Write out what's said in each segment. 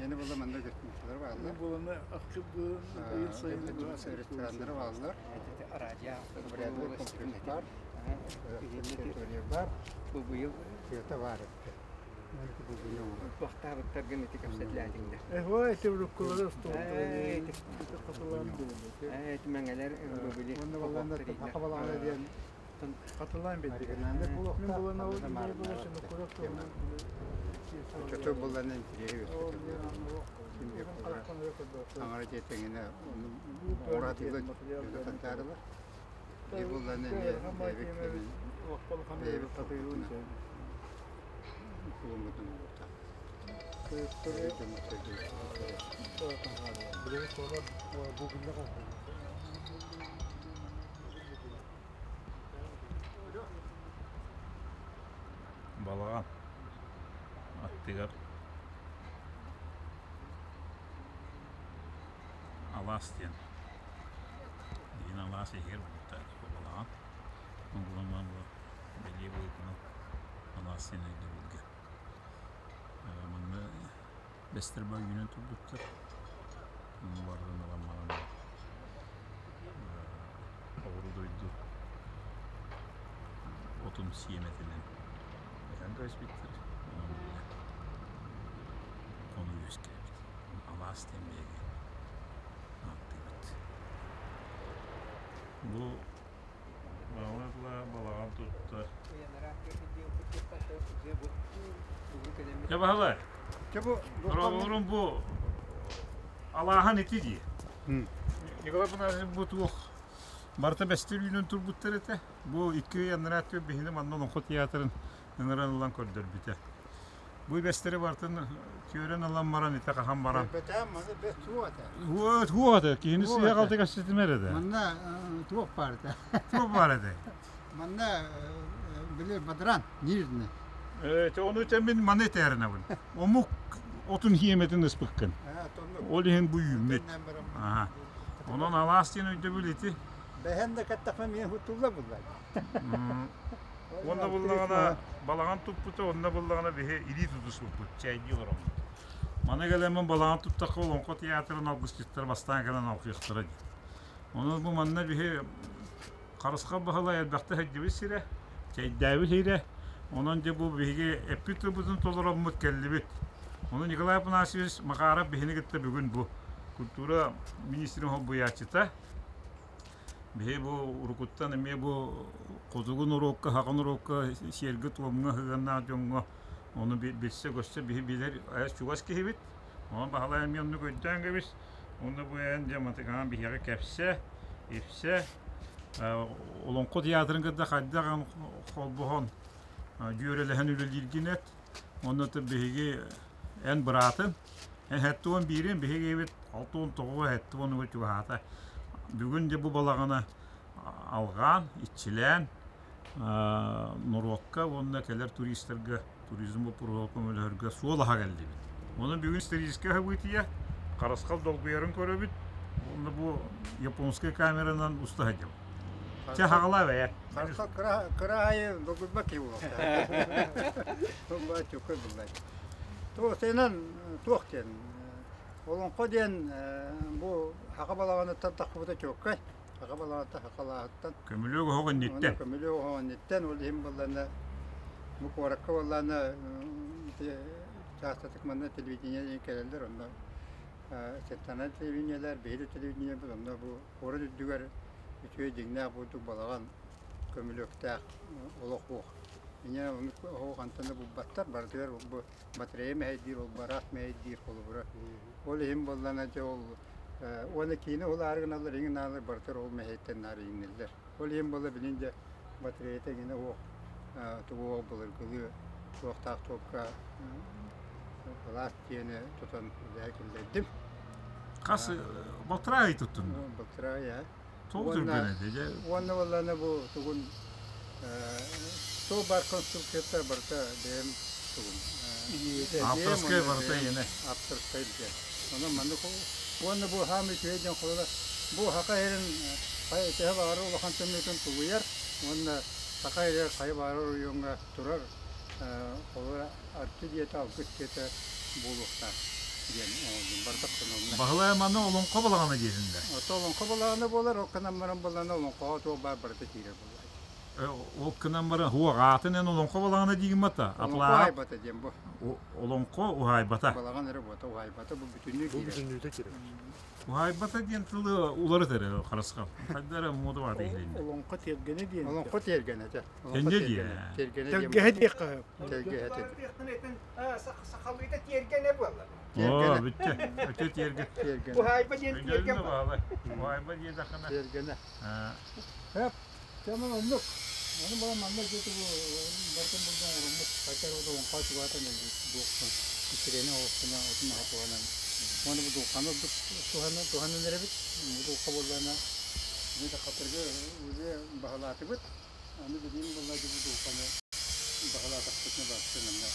Итини була манна гостиницалар бааллар. Буолана быйыл сайын Рестораннар бааллар. Радио Обрядовый комплекс бар. Территория бар. Бу быйыл Тыата баар эбит. Туохтаабыттаргын ити кэпсэтилээтиҥдэр. Эһуа ити уруккулары остуолтара хатылаан Ээ, ити мэҥэлэр били Уонна балланна Саха балаҕана диэн хатылаан биэрдилэр. оригинальный Мин буолуохтаах. булан ол Ханна биир маарыннаабат болосуну курак тема. Оччото буллан интириэһи үөскэтэр. Ким биир буолара. Таҥара дьиэтиҥинэ уратыгы дьоно Ити буллан эмиэ бэйэбит бэйэбит тылбытынан кулуммутун оҥорбута. Балаҕан аттыгар алаас диэн диэн алаас иһигэр балаҕан булан бу бэлиэ быһыытынан алаас диэн өйдөбүлгэ манна бэстэр баа үүнэн турбуттар ону барытын ылан баран оҕуру дойду отун сиэмэтинэн эһэн кэбиспиттэр онон ону үөскээбит алаас диэн биһиги ааттыыбыт бу балаҕан тутта Дьэ Баһылай, Дорооболорум бу алааһын ити дии. Николай Афанасьевич бу туох барыта бэстэр үүнэн турбуттар этэ. Бу икки анараа өттүгэр биһини манна Олоҥхо театрын ыҥыран ылан көрдөрбүтэ. Бу бэстэри барытын түөрэн ылан баран ити хаһан баран. Бэтээн маны бэс туох этэ? Туох этэ? Киһини сыыһа халты кэпсэтимэр этэ. Манна туох баар этэ? Туох баар этэ? Манна били бадран нижний. Ону мин маны этээринэбин. Омук отун хиэмэтин ыспыккын. Ол иһин бу үүммүт. Онон алаас диэн өйдөбүл ити. Бэһэн да кэттэхпэ миэн хутулла буллар. Уонна буллаҕына балаҕан туппута, онно буллаҕына биһи илии тутуспуппут, чэйдии олороммут. Маны кэлэммин балаҕан туттахха Олоҥхо театрын алгысчыттара бастаан кэлэн алҕыахтара дии. Онон бу манна биһи Харысхал Баһылай элбэхтэ сылдьыбыт сирэ, чэйдээбит сирэ. Онон дьэ бу биһиги эппит тылбытын толороммут кэллибит. Ону Николай Афанасьевич Макаров биһини кытта бүгүн бу культура министрин холбуйааччыта. Биһи бу урукуттан эмиэ бу хотугу норуокка, саха норуокка сиэргэ-туомҥа сыһыаннаах дьоҥҥо ону билсэ-көрсө биһи билэр чугас киһибит. Онон Баһылай эмиэ оннук өйдөөн кэбис. Уонна бу эн дьэ матыкаан биһиэхэ кэпсэ, ипсэ, Олоҥхо театрын кытта хайдах холбоһон дьүөрэлэһэн үлэлииргин эт. Онно биһиги эн быраатын, эн хэттуон биирин, биһиги эбит 69 хэттуон чугаһаата. Бүгүн дьэ бу балаҕаны алҕаан, иччилээн норуокка уонна кэлэр туристарга туризм боппуруоһа көмөлөһөргө суол аһа кэллибит. Онон бүгүн историческай событие Харысхал долгуйарын көрөбүт. Уонна бу японскай камеранан уста сылдьабыт. Чэ, хаҕалаа бэйэ. Харысхал кыра кыра аайы долгуйбат киһи буолуохтаах. Бу чөкөй буллай. Туох туох диэн Олоҥхо диэн бу саха балаҕаныттан тахсыбыта чуоккай. Саха балаҕата сахалааһыттан. Көмүлүөк оһох инниттэн. Көмүлүөк оһох инниттэн ол иһин буоллаҕына бу куоракка буоллаҕына ити чаастатык манна телевидение диэн кэлэллэр онно сеттанан телевидениелэр биһиги телевидениебит онно бу куорат үрдүгэр үчүгэй дьиҥнээх бурдук балаҕан көмүлүөктээх олох суох. Инньэ ону оһох хантан да булбаттар барытыгар бу батарея мэһэйдиир ол бараах мэһэйдиир холобура. Ол иһин буоллаҕына дьэ ол Уонна киинэ ол аары гыналлар, иҥин аалар барытар ол мэһэйтэн наар иҥнэллэр. Ол иһин буолла билин дьэ батареята иҥинэ суох тугу ол былыргылыы туохтаах туокка былаас диэни тутан үлэһэ киллэрдим. Хас балтараа ый туттун? Балтараа ый аа. Тоҕо түргэн этэ дьэ? Уонна буоллаҕына бу тугун туох баар конструкцията барыта бэйэм тугум Авторскай барыта иэнэ. Авторскай диэн. Онон маннык уонна бу хаам үчүгэй диэн холобура бу саха сирин төһө баҕарар улахан тымныытын тулуйар уонна саха сиригэр хайа баҕарар оройуоҥҥа турар холобура арчы дьиэтэ, алгыс дьиэтэ буолуохтаах. Диэн оҥордум. Барытахтан онно. Баһылай манна олоҥхо балаҕана диэтиннэр. Ото олоҥхо балаҕана буолар, ол гынан баран балаҕана олоҥхоҕо туох баар барыта киирэр буолааччы. Ол гынан баран хуох аатын эн олоҥхо балаҕана диигин бата. Олоҥхо уһаайбата диэн бу. Олоҥхо уһаайбата. Балаҕан эрэ буота уһаайбата бу бүтүннүү Бу киирэр. бүтүннүүтэ киирэр. Уһаайбата диэн тылы уларыт эрэ харысхал. Хайда эрэ муода баата иһилиннэ. Олоҥхо тиэргэнэ диэн. Олоҥхо тиэргэнэ этэ. Олоҥхо Тэнньэ тиэргэнэ. диэ. Тиэргэнэ диэн. Тэлгэһэ диэххэ сөп. Тэлгэһэ этэ. Сахалыыта тиэргэнэ буолла. Оо, бүттэ. Өтө тиэргэ. Тиэргэнэ. Уһаайба диэн Өйдөөдүн тиэргэн да баалай. Уһаайба диэтэххинэ. Тиэргэнэ. Хөп. Тэмэн оннук. Ону бала манна дьиэти бу бартын булдан оҥоруммут хачар ото оҥхоо чугаатан дуохтун итирэни оҕустуна отун аха туһанан уонна бу дулханы ордук туһанан туһанан эрэбит. Бу дулха буоллаана били хатыргы уже баһылаатыбыт. Аны билигин буолла бу дулханы баһылаатахпытына барсын анна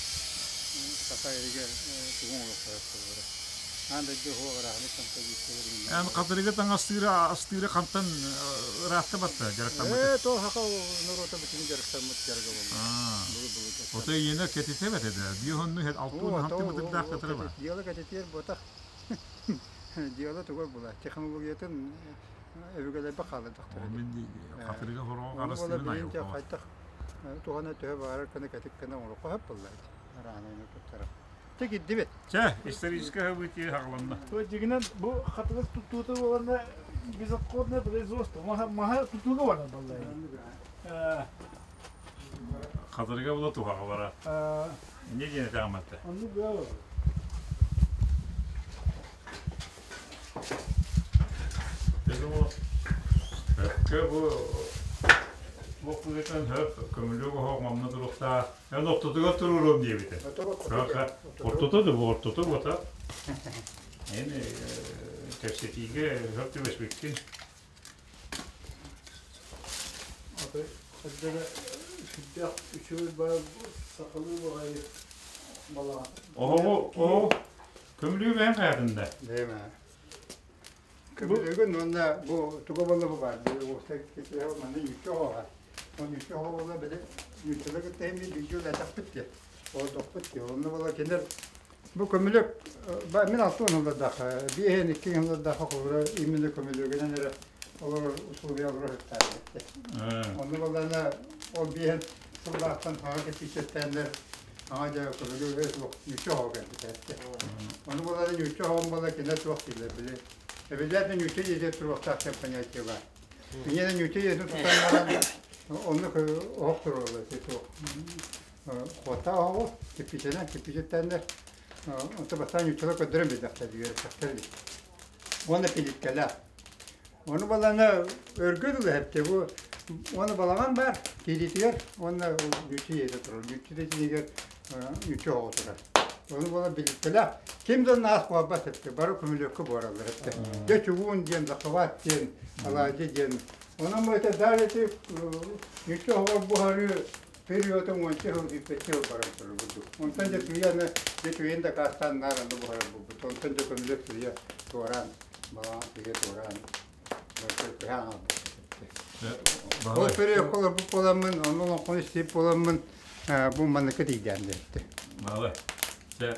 саха эригэр тугун оҥоруохтара буолара. Аан дойду уһуох арааһынай композицияларын Эн хатырыгы таҥастыыры астыыры хантан ыраатта батта дьарыктаммыты? Ээ, то хака норуота бүтүнү дьарыктаммыт дьарыга буолла. Былы-былы Ото иэнэ кэтитэ бэтэ да. Биир хонну алтуун хантымытырдаах кытары бар. Дьыала кэтитиэр буотах. Дьыала тугар була. Технологиятын өбүгэлэрбэ хаалардахтара. Мин хатырыга хороҕо харастыырын айылҕа. Хайтах туһана төһө баарар кына кэтик кына оҥоруохха хөп буолла. Араанайны туттара. Те кирдибит. Чэ, историческое событие хаҕыланна. Дьигинэн бу хатырык туттуута буоланна безотходное производство. Маһа маһа тутууга барар баллай. Хатырыга була туһаҕа бара. Не диэн этэ Оннук бөҕө. Өккө бу бу кыытан хөп көмүлүк оһох манна туруохтаах. Эн ортотугар туруоруом диэбитэ. Ортото да бу ортото буота. Эн кэпсэтиигэ хөп түбэспиккин. Хаддара сүрдээх үчүгэй баар сахалыы баҕайы балаҕан. Оһоҕу оһох көмүлүгү бэйэҥ хайатында. Бэйэм Көмүлүгүн уонна бу туга буолла бу баар. Манна ньүччэ оһоҕо. Ол ньүччэ оһоҕо буолла били ньүччэлэр кытта эмиэ бииргэ үлэлэтэхпит диye. Олордохпут диye. Онно буолла кинилэр бу көмүлүк мин 60 сыллардаах, биэһин икки сыллардаах холобура именно көмүлүгүнэн эрэ олорор условия олорор ыттаабыт. Онно буоллаана ол биэһин сыллаахтан хаҥа кэппиичэттээннэр аҥа дьэ көмүлүк суох ньүччэ оһоҕо кэлбитэ. Ону буоллаана ньүччэ оһоҕун буолла кинилэр туох дииллэр били Обязательно ньүччэ дьиэтигэр туруохтаах диэн понятие баар. Инньэ ньүччэ дьиэтин тутан баран оннук оһох туруораллар ити туох хуота оһоҕу кирпичэнэн кирпичэттэннэр онто бастаан ньуччалар көрдөрөн биэрдэхтэр үөрэппэхтэр эбит. Уонна пилиткэлээх. Ону балана өргө дылы эпте бу уонна балаҕан баар киириитигэр уонна ньүччэ дьиэтэ турар. Ньүччэ дьиэтигэр ньүччэ оһоҕо турар. Ону буола билиттэлээх. Ким да наас буолбат эпте, бары көмүлүөккэ буораллар эпте. Дьэ чугуун диэн, захват диэн, алаадьы диэн. Онон бу это далее ти ньүччэ оһоҕор буһарыы периода уонча сыл сүүрбэччэ сыл баран турар курдук. Онтон дьэ сыыйа аны дьэ түүйэн дакаастаан наар аны буһарар буолбут. Онтон дьэ көмүлүөк сыыйа туораан, балаҕан сыыйа туораан, көһө аҥалбыт. Ол периокка олорбут буоламмын, онно олоҥхону истибит буоламмын, бу манныкка тиийдээн биэрдэ. Малы. Чэ,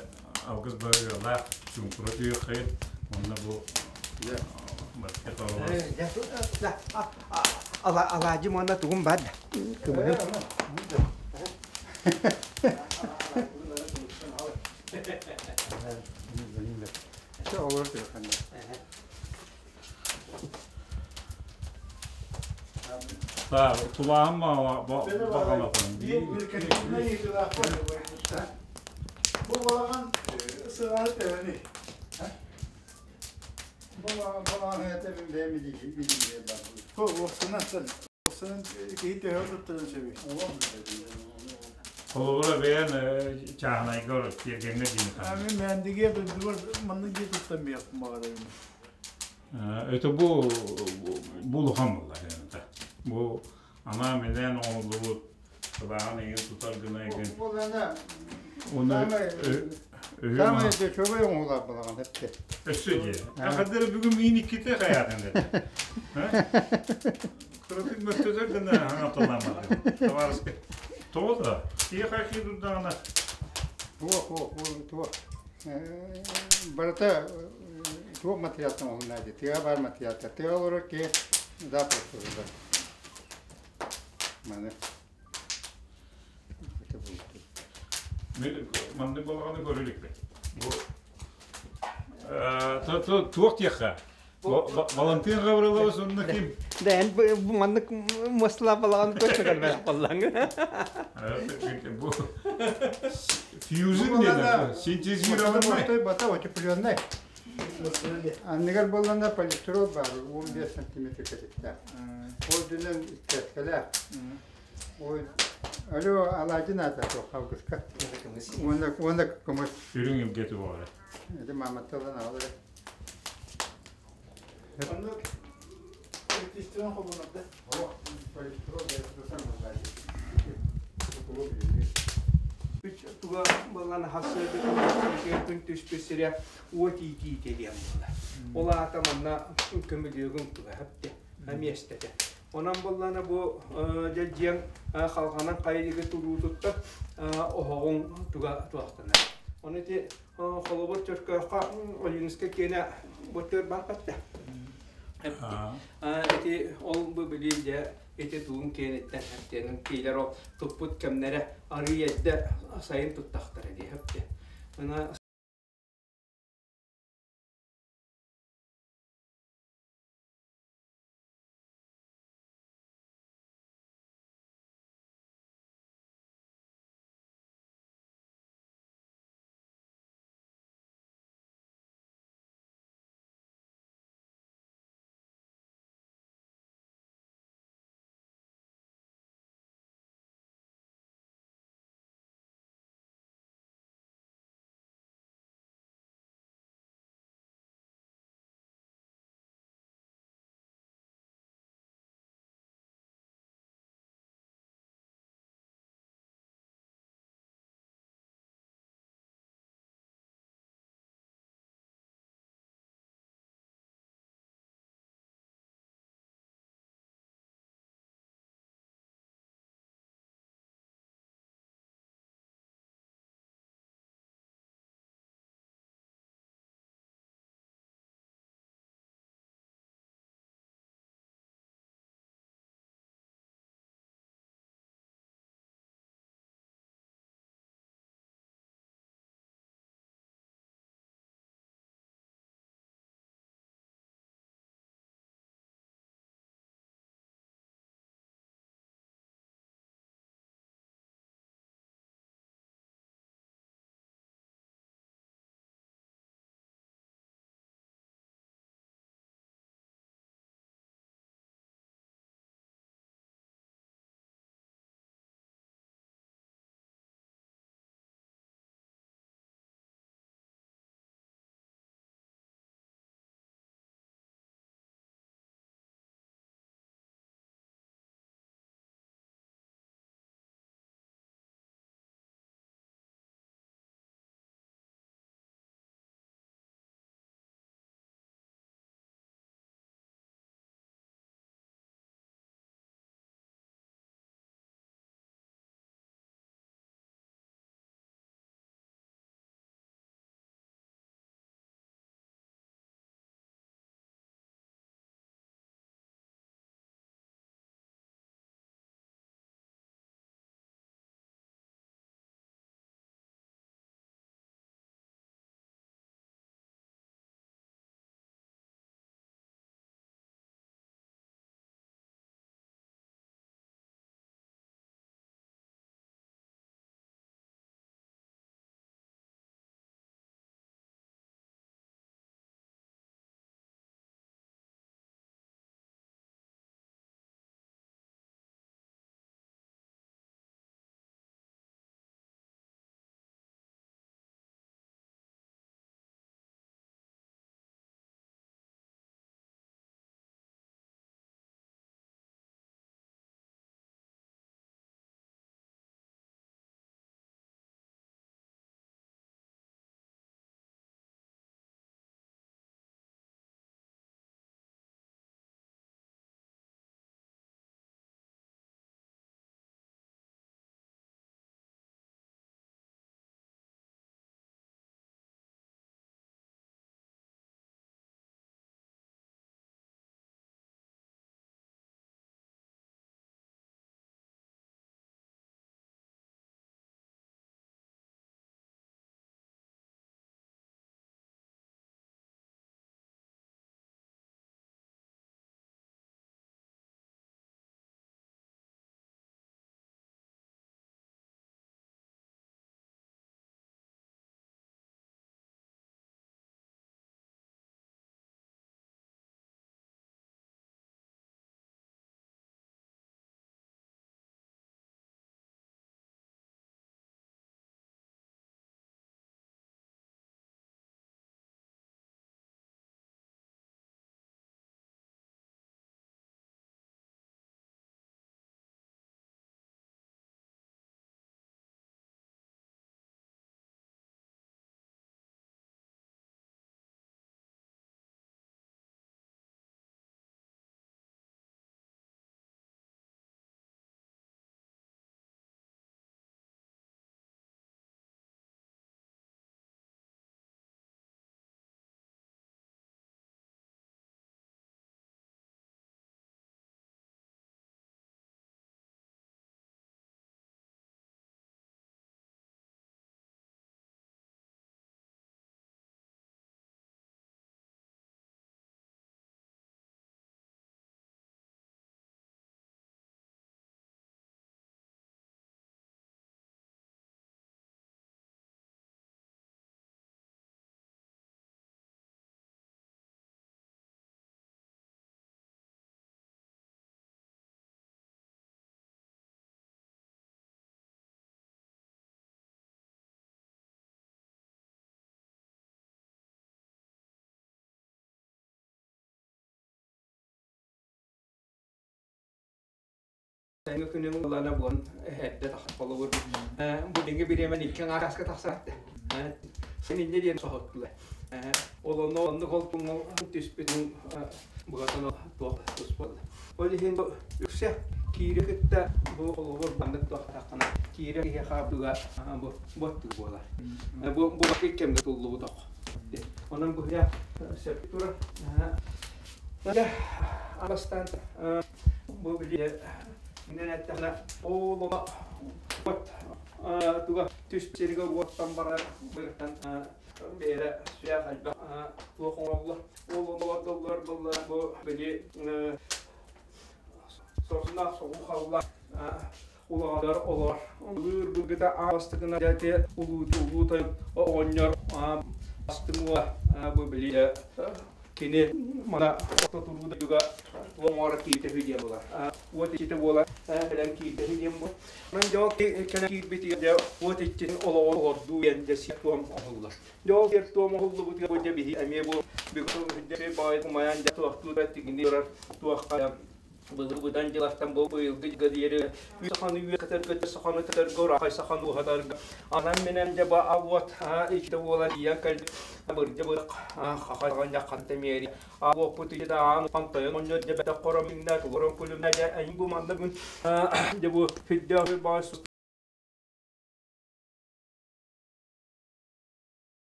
алгыс быһыылаах чуҥкура түһүөххэйин. Онно бу барыта Алаадьы уонна тугум бар да? Кымыһым. Чэ, олорор түһүөххэ. Тулааһын баҕалапын. Бу балаҕан сыҕаһы төһөнүй? Балаҕан это бэйэм билиим бар. Бу уопсанан уопсанан киһи төһө туттарын сөбүй? Холобура бэйэн чааһынайга тиэргэҥҥэ диин Мин мээндигэ дойдубар маннык дии туттан миэхпин баҕарабын. Это бу бу улахан буолла Бу анаан-минээн оҥоһуллубут сылааһын эйигин тутар гына эйигин. Уонна Самое дешевое оҥоһулаах балаҕан эттэ. Өссө дии. Хаддары бүгүн миин икките хайаатын деді. Кырытык мөттөтөр гына хаҥаталаамады. Товарыска. Тоҕо да? Киһи хайхи турдаҕына. Туох, туох, туох. Барыта туох материалтан оҥоһуллар дии, тыа баар материалта. Тыа олорор киһи запросто булар. Маны Маннык балаҕаны көрө иликпин. Бу туох диэххэ? Валентин Гаврилович онно ким? Да, эн бу маннык муосталаах балаҕаны көрсө кэлбэтэх буоллаҥ. Бу фьюзин диэн синтезированный. Бата утепленный. Анныгар буолланна полистирол баар, 15 сантиметр кэтиттээх. Ол дүнэн истээскэлээх. Ой, алло, алаадьын аата суох алгыска. Уонна уонна кымыс. Үрүҥ илгэтэ буолара. Ити мааматталан аҕалара. Онно электричествоны холбонор да? Полистирол бэйэтэ буоллаадьы. Туга буолан хассыырды күн түспүт сирэ уот иитиитэ диэн буолар. Ол аата манна көмүлүөгүн туга хөптө миэстэтэ. Онон буоллаана бу дьиэҥ халҕанан хайылыгы туруутуттан оһоҕуҥ туга туохтанар. Ону ити холобур Чөркөөххө Ойуунускай киэнэ бу төр бар батта. Ити ол бу били дьэ ити тугун киэниттэн хэптиэнин киилэр ол туппут кэмнэрэ арыый эрдэ сайын туттахтара дии хэптиэ. Сайыҥҥы күнүн ылана буолан эрдэ тахсар холобур бу билиҥҥи бириэмэн икки аҥаар тахсар син инньэ диэн соһуттулар ол онно оннук ол түспүтүн быһатын туох туспалла ол иһин үксэ киири кытта бу холобур маннык туохтаххына киирэ киһиэхэ быга бу боттук буолар бу бу кэмҥэ туллубутох онон быһыйа сөп турар бастаан Бу били инэн эттэхинэ ол оно уот туга түс сиргэ уоттан барар быгыттан бэйэрэ сүрэх элбэх туох оҥороллор. Ол оно доллар бу били сорсунаах соҕу халла улаҕалар олор. Ылыыр былгыта аастыгына дьэ улуу улуу тойон оҕонньор астымуа бу били кини мана орто туруу дойдуга оҥоро киирдэ үһү диэн буолар. Уот иччитэ буолар кэлэн киирдэ үһү диэн буолар. Онон дьол кэлэн киирбитигэр дьэ уот иччитин олоҕун олордуу диэн дьэ сиэр-туом оҥоһуллар. Дьол сиэр-туом оҥоһуллубутугар бу дьэ биһи эмиэ бу бүгүн баай умайан дьэ туохтуу да тигини турар туохха Былыргыдан дьылартан бу быйылгы дьылга диэри үс саханы үөскэтэргэ, саханы көтөргө, урахай саханы уһатарга анан-минэн дьэ ба уот иччитэ буолан тиийэн кэлбит бырдьа бырах хахай ханта миэри уоппут иччитэ аан улахан тойон оҕонньор дьэ бэтэх хором иҥнэ тулуран күлүмнэ дьэ эйин бу манна күн дьэ бу сүрдээх баай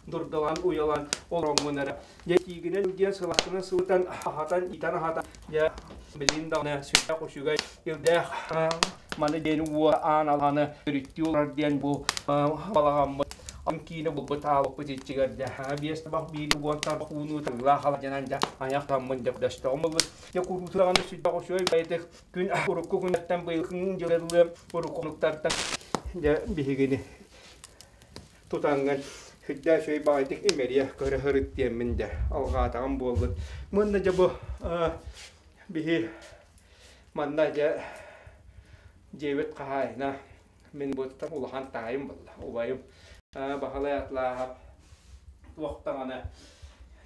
дурдалаан уйалаан олороммун эрэ дьэ тиигинэн диэн сылаастынан сылытан аһатан итан аһатан дьэ билин даҕаны сүрдээх үчүгэй илдээх маны диэн уо аан алааны өрүттүү олорор диэн бу балаҕаммыт киинэ булбут аалыппыт иччигэр дьэ биэс табах биири уон табах ууну тыллаах аладьанан дьэ айах таммын дьэ көстөҕүм булбут дьэ курууту даҕаны сүрдээх үчүгэй бэйэтик күн урукку күннэртэн быйылгы дьыллы урукку хонуктартан дьэ биһигини тутаҥҥын сүрдээх үчүгэй баҕайытык имэрийэ көрө сырыт диэммин дьэ алҕаатаҕым буоллун. Муонна дьэ бу биһи манна дьэ дьиэбит хаһаайына мин буттан улахан таайым буолла убайым Баһылай Атлааһап туох даҕаны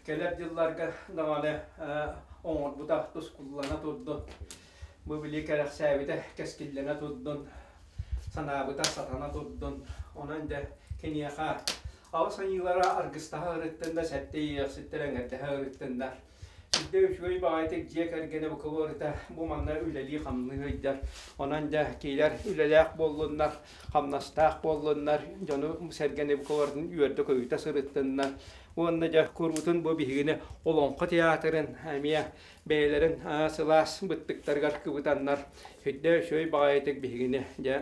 кэлэр дьылларга даҕаны оҥорбута тускуллана турдун бу били кэрэхсээбитэ кэскиллэнэ турдун санаабыта сатана турдун. Онон дьэ киниэхэ аҕыс айыылара аргыстаһа ырыттын да, сэттэ иэйэхситтэр эҥэрдэһэ ырыттын да. Сирдэ үчүгэй баҕайытык дьиэ кэргэнэ букабарыта бу манна үлэлии-хамныы сылдьар. Онон дьэ киилэр үлэлээх буоллуннар, хамнастаах буоллуннар, дьону-сэргэни букабарытын үөрдэ-көйүтэ сырыттыннар. Уонна дьэ куруутун бу биһигини Олоҥхо театрын эмиэ бэйэлэрин сылаас быттыктарыгар кыбытаннар сүрдэ үчүгэй баҕайытык биһигини дьэ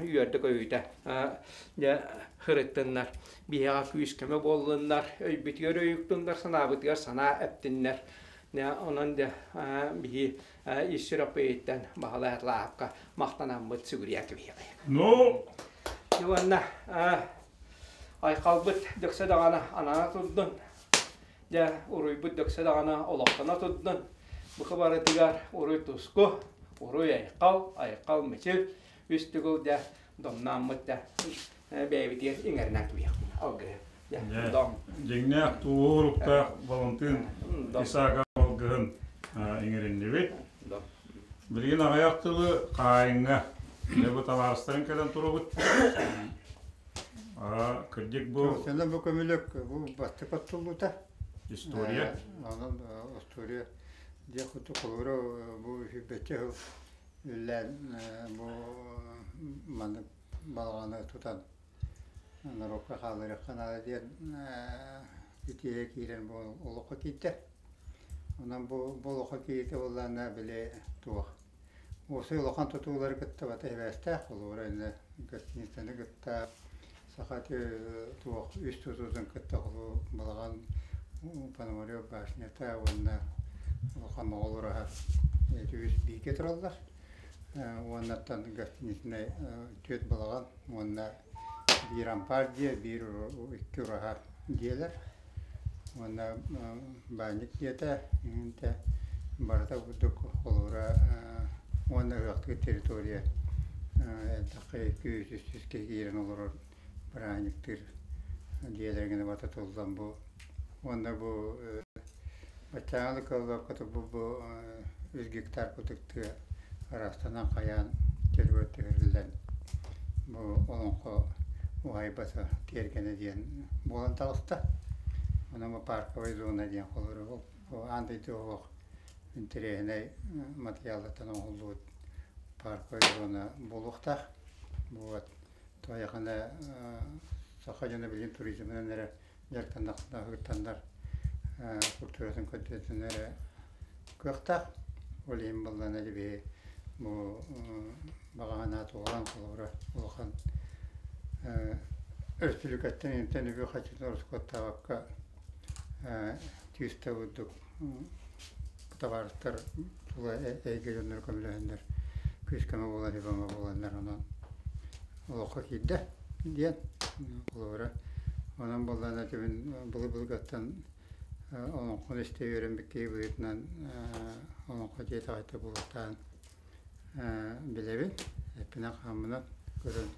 үөрдэ-көйүтэ дьэ сырыттыннар биһиэхэ күүс-көмө буоллуннар өйбүтүгэр өйүктуннар санаабытыгар санаа эптиннэр онон дьэ биһи ис сүрэхпититтэн Баһылай Атлааһапка махтанаммыт сүгүрүйэ кэбиһиэҕи. Ну уонна айхалбыт дөксө даҕаны анана турдун Дьэ, уруйбут дөксө даҕаны олохтоно турдун. Бука барытыгар уруй туску. Уруй айхал, айхал мичил, үс төгүл дьэ домнааммыт дьэ бэйэбитигэр иҥэринэн кэбиһиэхпин алгыһы. Дьэ, дом. Дьиҥнээх туоруктаах Валентин Исааков алгыһын иҥэриннибит. Билигин аҕыйах тылы хаайыҥҥа дьэ бу табаарыстарын кэлэн турабыт. Кырдьык бу Сена бу көмүлүк бу бастакы оттуллуута. История. Онон история дьэ куту холобура бу сүүрбэччэ сыл үллээн бу маннык балаҕаны тутан норуокка хаалларыахха наада диэн итиигэ киирэн бу олоххо киирдэ. Онон бу бу олоххо киириитэ буоллаҕына били туох уопсай улахан тутуулары кытта бата сибээстээх холобура иннэ гостиницаны кытта саха туох үс тутуутун кытта холобур балаҕан Пономарев башнята уонна улахан моҕол ураһа үс бииргэ тураллар. Уоннаттан гостиницанай түөрт балаҕан уонна биир ампаар дьиэ, биир икки ураһа дьиэлэр. Уонна баанньык дьиэтэ, интэ барыта курдук холобура уонна ыһыахтыыр территория элбэххэ 200 үс киһи киирэн олорор бырааһынньыктыыр дьиэлэригин бата туллан бу уонна бу баччааҥы кыаллыбакка бу бу үс гектар курдук тыа ыраастанан хайаан чөлүгэр түһэриллэн бу олоҥхо уһаайбата тиэргэнэ диэн буолан таҕыста. Онон бу парковай зона диэн холобура бу аан дойду олох интэриэһинэй матырыйааллартан оҥоһуллубут парковай зона буолуохтаах. Вот Туойахана саха дьоно билигин туризмынан эрэ дьарыктаннар культуратын көрдөртүн эрэ кыахтаах. Ол иһин буоллаҕына биһи бу баҕаһын туһалаан холобура улахан өрөспүүбүлүкэттэн интэн үбү харчытын ороскуоттаабакка чыыста курдук табаарыстар тула эйгэ дьонноро көмөлөһөннөр күүс-көмө буолан үбэ буоланнар онон олоххо киирдэ диэн холобура онон буоллаҕына түбүн былыр-былыргаттан олоҥхону истэ үөрэммит киһи быһыытынан олоҥхо дьиэтэ хайта буолуохтааҕын билэбин эппинэн-хааммынан көрөн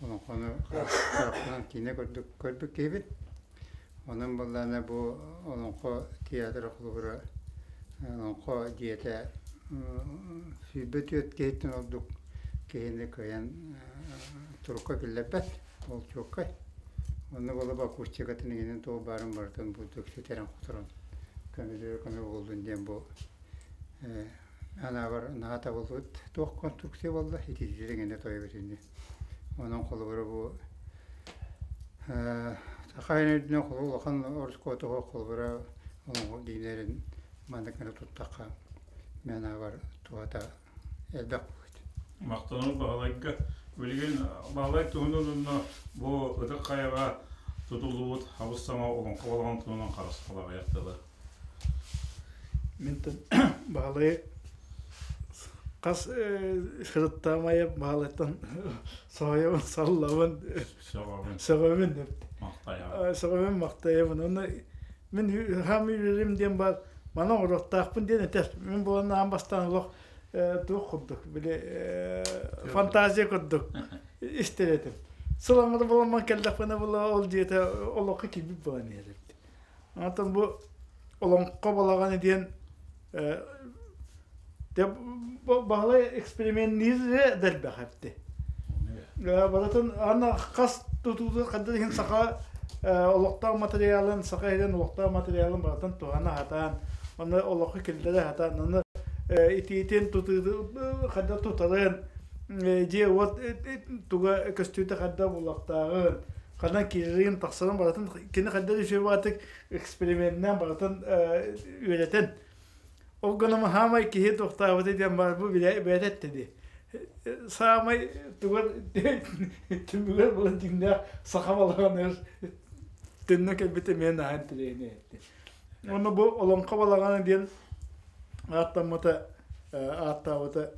олоҥхону харахпынан киинэ көрдүк көрбүт киһибин. Онон буоллаҕына бу олоҥхо театра холобура олоҥхо дьиэтэ 24 киһиттэн ордук киһини кыайан турукка киллэрбэт, ол чуолкай. Онно буола акустикатын иҥинэн туох баарын барытын бурдук ситэрэн-хоторон көмөлөһөр көмө буоллун диэн бу анаабар наһаа табыллыбыт туох конструкция буолла итититин иҥинэ тойобут ини. Онон холобура бу саха үрдүнэн улахан ороскуоту холобура олоҥхо диинэрин маннык гына туттахха мен аабар туһата элбэх буолуо. Махтанабын Баһылайга. Билигин Баһылай туһунан онно бу Ытык Хайаҕа тутуллубут хабыс саҥа олоҥхо балаҕан туһунан харысхал аҕыйах тылы. Мин Баһылай хас сырыттаамайа Баһылайтан соһуйабын, саллабын, сөҕөбүн, сөҕөбүн, махтайабын. Онно мин хаам үөрэрим диэн баар, маны оҥоруохтаахпын диэн этэр. Мин буолан аан бастаан олох туох курдук, били фантазия курдук истэр этим. Сыл аҥара буоламман кэллэхпинэ була ол дьиэтэ олоххо киирбит буолан иһэр эбит. Онтон бу олоҥхо балаҕана диэн Баһылай эксперименниир да элбэх эбит. Барытын аны хас тутуутун ханна иһин саха олохтоох материалын, саха иһин олохтоох материалын барытын туһана сатаан, оны олоххо киллэрэ сатаан, аны итиитин тутуутун ханна тутарын, дьиэ-уот туга көстүүтэ ханна буолуохтааҕын, ханан киирэрин тахсарын барытын кини хайдах үчүгэй эксперименнээн барытын үөрэтэн ол гынан хаамай киһи туохтаабыта диэн баар бу бэйэтэ эттэ дии саамай тугар түмүгэр буолан дьиҥнээх саха балаҕаныгар төннө кэлбит эмиэ наһаа интэриэһинэй этти уонна бу олоҥхо балаҕана диэн ааттаммыта ааттаабыта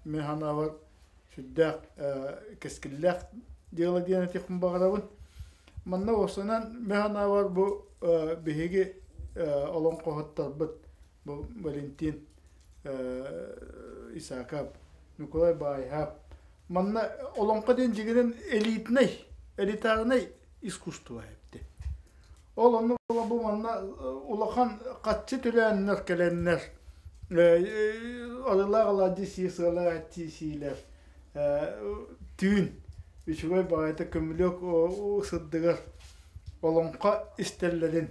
Мин санаабар, сүрдээх кэскиллээх дьыала диэн этиэхпин баҕарабын. Манна уопсайынан мин санаабар бу биһиги олоҥхоһуттарбыт бу Валентин Исаакап, Николай Баайһап. Манна олоҥхо диэн дьигинэн элитнэй, элитарнай искусство эбит. Ол онно бу манна улахан хаччы төлөөннөр кэлэннэр арылаах алаадьы сии сыалаах эттии сиилэр түүн үчүгэй баҕайыта көмүлүөк сырдыгар олоҥхо истэллэрин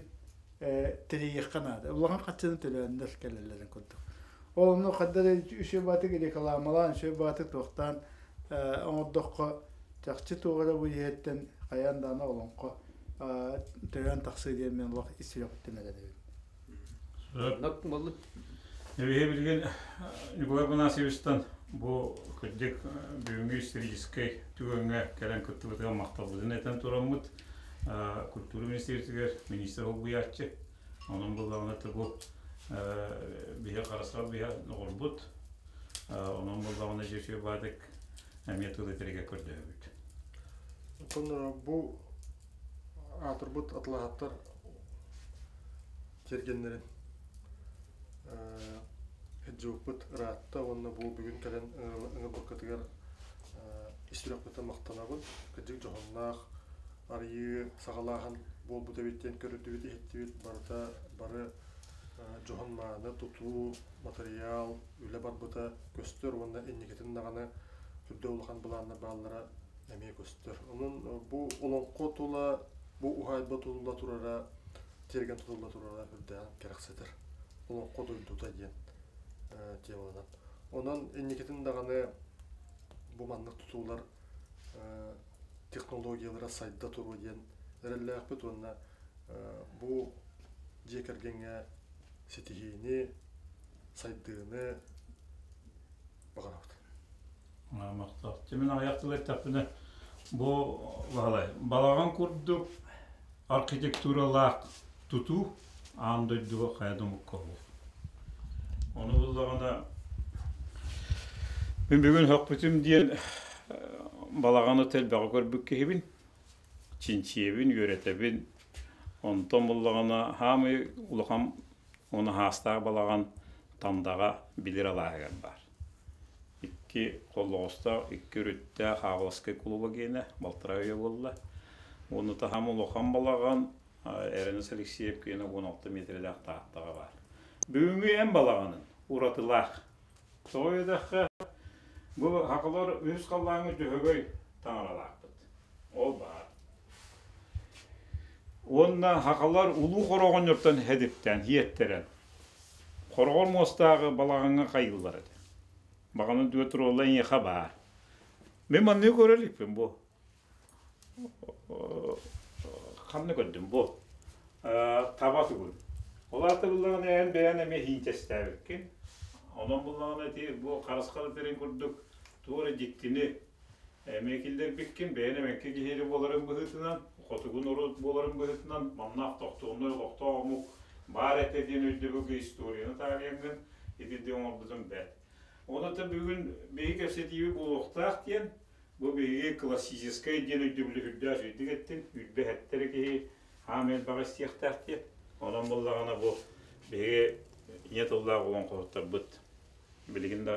тэрийиэххэ наада. Улахан хаччыны төлөөннөр кэлэллэрин курдук. Ол онно хайдах эрэ үчүгэй баҕайытык рекламалаан, үчүгэй баҕайытык туохтаан оҥордоххо чахчы туох эрэ бу иһиттэн хайаан даҕаны олоҥхо төрөөн тахсыа диэн мин олох ис сүрэхпиттэн эрэнэбин. Оннук буоллун. Эбиһи билигин Николай Афанасьевичтан бу кырдьык бүгүҥҥү историческай түгэҥҥэ кэлэн кыттыбытыгар махталбытын этэн тураммыт культура министиэристибэтигэр министр солбуйааччы онон буллаҕына бу биһи харысхал биһи оҕорбут онон буллаҕына дьэ баадык эмиэ тыл этэригэр көрдөһөбүт. Оттон бу аатырбыт атлаһаттар тиэргэннэрин Дьылпыт ыраатта уонна бу бүгүн кэлэн ыҥырбыккытыгар ис сүрэхпиттэн махтанабын. Кырдьык дьоһуннаах арыйыы саҕалааһын буолбут эбит диэн көрүллүбүт, иһиттибит. Барыта бары дьоһун-мааны тутуу, матырыйаал, үлэ барбыта көстөр уонна инникитин даҕаны үрдэ улахан былааннар бааллара эмиэ көстөр. Онон бу олоҥхо тула, бу уһаайба тутулла турара тиэргэн тутулла турара үрдээн кэрэхсэтэр. Олоҥхо дойдута диэн теманан. Онон инникитин даҕаны бу маннык тутуулар технологиялара сайда туруо диэн эрэллээхпит уонна бу дьиэ кэргэҥҥэ ситиһиини, сайдыыны баҕарабыт. Махтал. Мин аҕыйах тыл эттэхпинэ, бу Баһылай, балаҕан курдук архитектуралаах тутуу аан дойдуга хайа да омукка суох. Ону буллаҕына, мин бүгүн сөхпүтүм диэн балаҕаны элбэҕи көрбүт киһибин, чинчийэбин, үөрэтэбин. Онтон буллаҕына, хаамый улахан уонна хаастаах балаҕан Тандаҕа Билир алааһыгар баар. Икки холлоҕостоох, икки өрүттээх Хаҕыласкай кулуба гиэнэ балтараа үйэ буолла. Уонна таһам улахан балаҕан Эрэнэс Алексеев киэнэ 16 миэтэрэлээх Тааттаҕа баар. Бүгүҥҥү эн балаҕанын уратылаах. Тоҕо диэтэххэ, бу хахалар үһүс халлааҥҥа Дьөһөгөй таҥаралаахпыт. Ол баар. Уонна хахалар улуу хороҕонньортон хэдиптээн, хиэттэрэн Хороҕор муостааҕы балаҕаҥҥа хайыыллар этэ. Баҕаны дүө туруолла эйиэхэ баар. Мин манныгы көрө иликпин бу. Ханна көрдүм бу. Таба тугун. Ол аата буллаҕына эн бэйэн эмиэ хиинчэстээбиккин. Онон буллаҕына ити бу харысхал этэрин курдук туох эрэ дьиктини эмиэ киллэрбиккин, бэйэн эмэҥки киһиэри буоларын быһыытынан, хотугу норуот буоларын быһыытынан, манна автохтоннай олохтоох омук баар этэ диэн өйдөбүлгэ историяны таарыйаҥҥын итинник оҥорбутум бэрт. Онон бүгүн биһиги кэпсэтииби буолуохтаах диэн, бу биһиги классическай диэн өйдөбүлү үрдээх үчүгэйдик эттин, үрбэ эттэрэ киһи хаам элбэҕи истиэхтээх диэн. Онон буоллаҕына бу биһиги ийэ тыллаах олоҥхоһуттарбыт Билигин да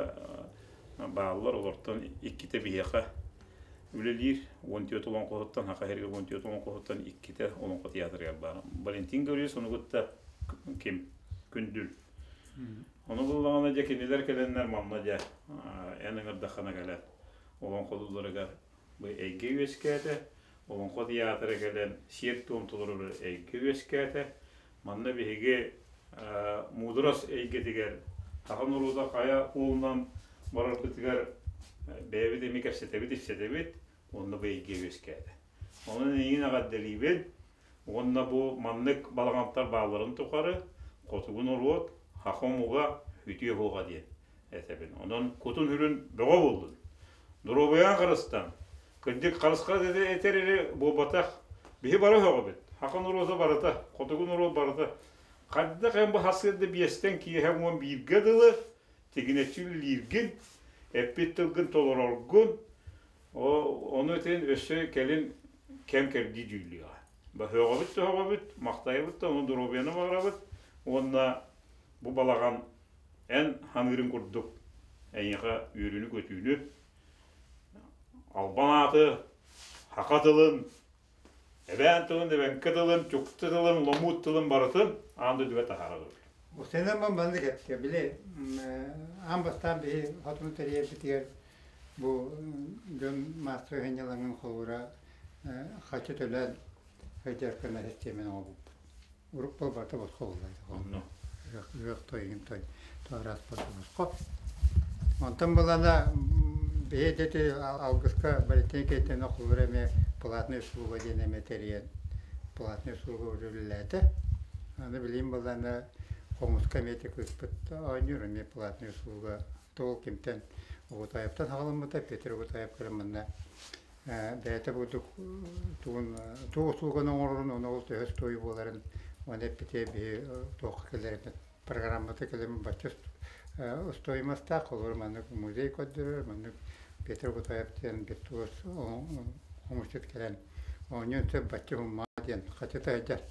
бааллар, олортон иккитэ биһиэхэ үлэлиир, 14 олоҥхоһуттан, Саха сиригэр 14 олоҥхоһуттан иккитэ Олоҥхо театрыгар баар. Валентин Гаврильевич ону кытта ким? Күндүл. Ону буллаҕына дьэ кинилэр кэлэннэр манна дьэ эн ыҥырдаххына кэлэн олоҥхолуулларыгар бу эйгэ үөскээтэ. Олоҥхо театра кэлэн сиэр-туом толорор эйгэ үөскээтэ. Манна биһиги мудрос эйгэтигэр саха норуота хайа уолунан барарбытыгар бэйэбит эмиэ кэпсэтэбит, ипсэтэбит уонна бу эйгэ үөскээтэ. Онон эйигин эҕэрдэлиибин уонна бу маннык балаҕантар баалларын тухары хотугу норуот саха омуга үтүө буоҕа диэн этэбин. Онон кутун-сүрүн бөҕө буоллун. Доруобуйаҕын харыстан, Кырдьык, харысхал этэр эрэ буолбатах. Биһи бары өһөҕөбүт. Саха норуота барыта, хотугу норуот барыта. Хайдах эн бу сарсыарда биэстэн киэһэ 11-гэ дылы тигинэччи үлэлииргин, эппит тылгын толороргун, ону этин өссө кэлин кэм кэрдии дьүүллүөҕэ. Баһыаҕабыт төһөҕөбүт, махтайабыт да, ону доруобуйаны баҕарабыт уонна бу балаҕан Эн ханыырын курдук эйиэхэ үөрүүнү-көтүүнү, албан ааты, саха тылын, эбээн тылын, эбэҥки тылын, чукча тылын, ломуут тылын барытын аан дойдуга таһаарабыт. Сенен маннык эттэ, били аан бастаан биһи хотуну тэрийэрбитигэр бу дьон маастар сынньалаҥын холура хаччы төлөөн сылдьар гына систиэмэни оҥорбуппут. Урут буолбата босхо буолла. Ыһыах той той араас босхо. Онтон булана биһи дети алгыска Валентина Кейтина холура эмиэ платная услуга диэн эмиэ тэрийэн платная услуга үлэлээтэ. Аны билигин булана хомуска эмиэ кыыспыт оонньуур эмиэ платная услуга тоол кимтэн Огутаевтан хаҕаламмыта Петр Огутаев кэлэн манна бэйэтэ бурдук тугун туох услуганы оҥорорун ону ол төһө стойу буоларын уонна эппитэ биһи туохха кэлэрин программата кэлэн бачча стоимостаах холобур маннык музей көрдөрөр маннык Петр Гутаев диэн виртуоз хомусчут кэлэн оонньуон сөп бачча хуммаа диэн хачыта сылдьар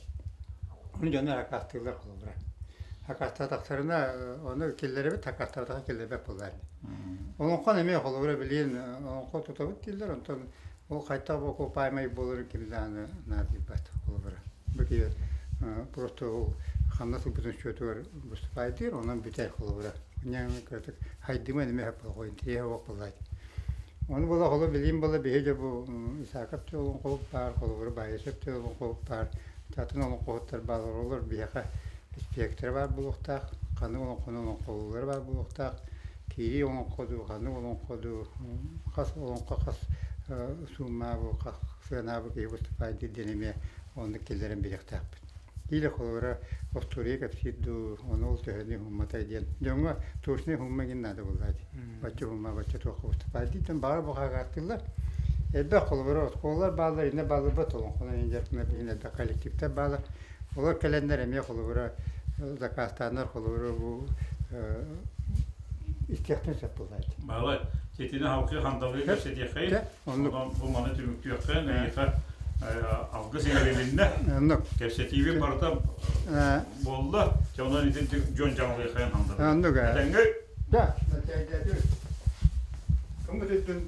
ону дьоннор акаастыыллар холобура акаастаатахтарына ону киллэрэбит акаастаатаха киллэрбэт буоллар Олоҥхон эмиэ холобура билигин олоҥхо тутабыт дииллэр, онтон ол хайдах окупаемай буоларын ким даҕаны наадыйбат холобура. Бу киһи просто ол ханна сылбытын счетугар выступайдыыр, онон бүтэр холобура. Кыратык хайдыма эмиэ болҕой интириэһэ суох буоллаат. Ону була холу билигин була биһи дьэ бу Исаакап олоҥхоһут баар, холобура Баайысов олоҥхоһут баар, атын олоҥхоһуттар бааллар, олор биһиэхэ инспектор баар буолуохтаах, ханнык олоҥхону олоҥхолууллара баар буолуохтаах, киирии олоҥхо дуу, ханнык олоҥхо дуу, хас олоҥхо хас сууммаабы, хас сыанаабы киһи выступает диэн эмиэ оннук киллэрэн биэриэхтээхпит. Или холобура остуоруйа кэпсиир дуу, ону ол төһөнү уһумматай диэн. Дьоҥҥо точнай уһумма иҥин наада буоллаа дии. Бачча уһумма, бачча туохха выступает диэн баҕар бухагааттыыллар. Элбэх холобура оскуолалар бааллар, иннэ баалларбат олоҥхонон индиятына билигин элбэх коллективтар бааллар. Олор кэлэннэр эмиэ холобура заказтааннар холобура бу истиэхтин сөп буолааччы. Баалай, ситини халқы хандалыы кэпсэтиэххэй, онон бу маны түмүктүөххэ, эйиэхэ алгыс иҥэрилиннэ. Оннук. Кэпсэтиибит барыта буолла, онон ити дьон дьаҥылыаххайын хандалыы. Оннук. Этэҥҥэ. Да. Кым бүтүттүн.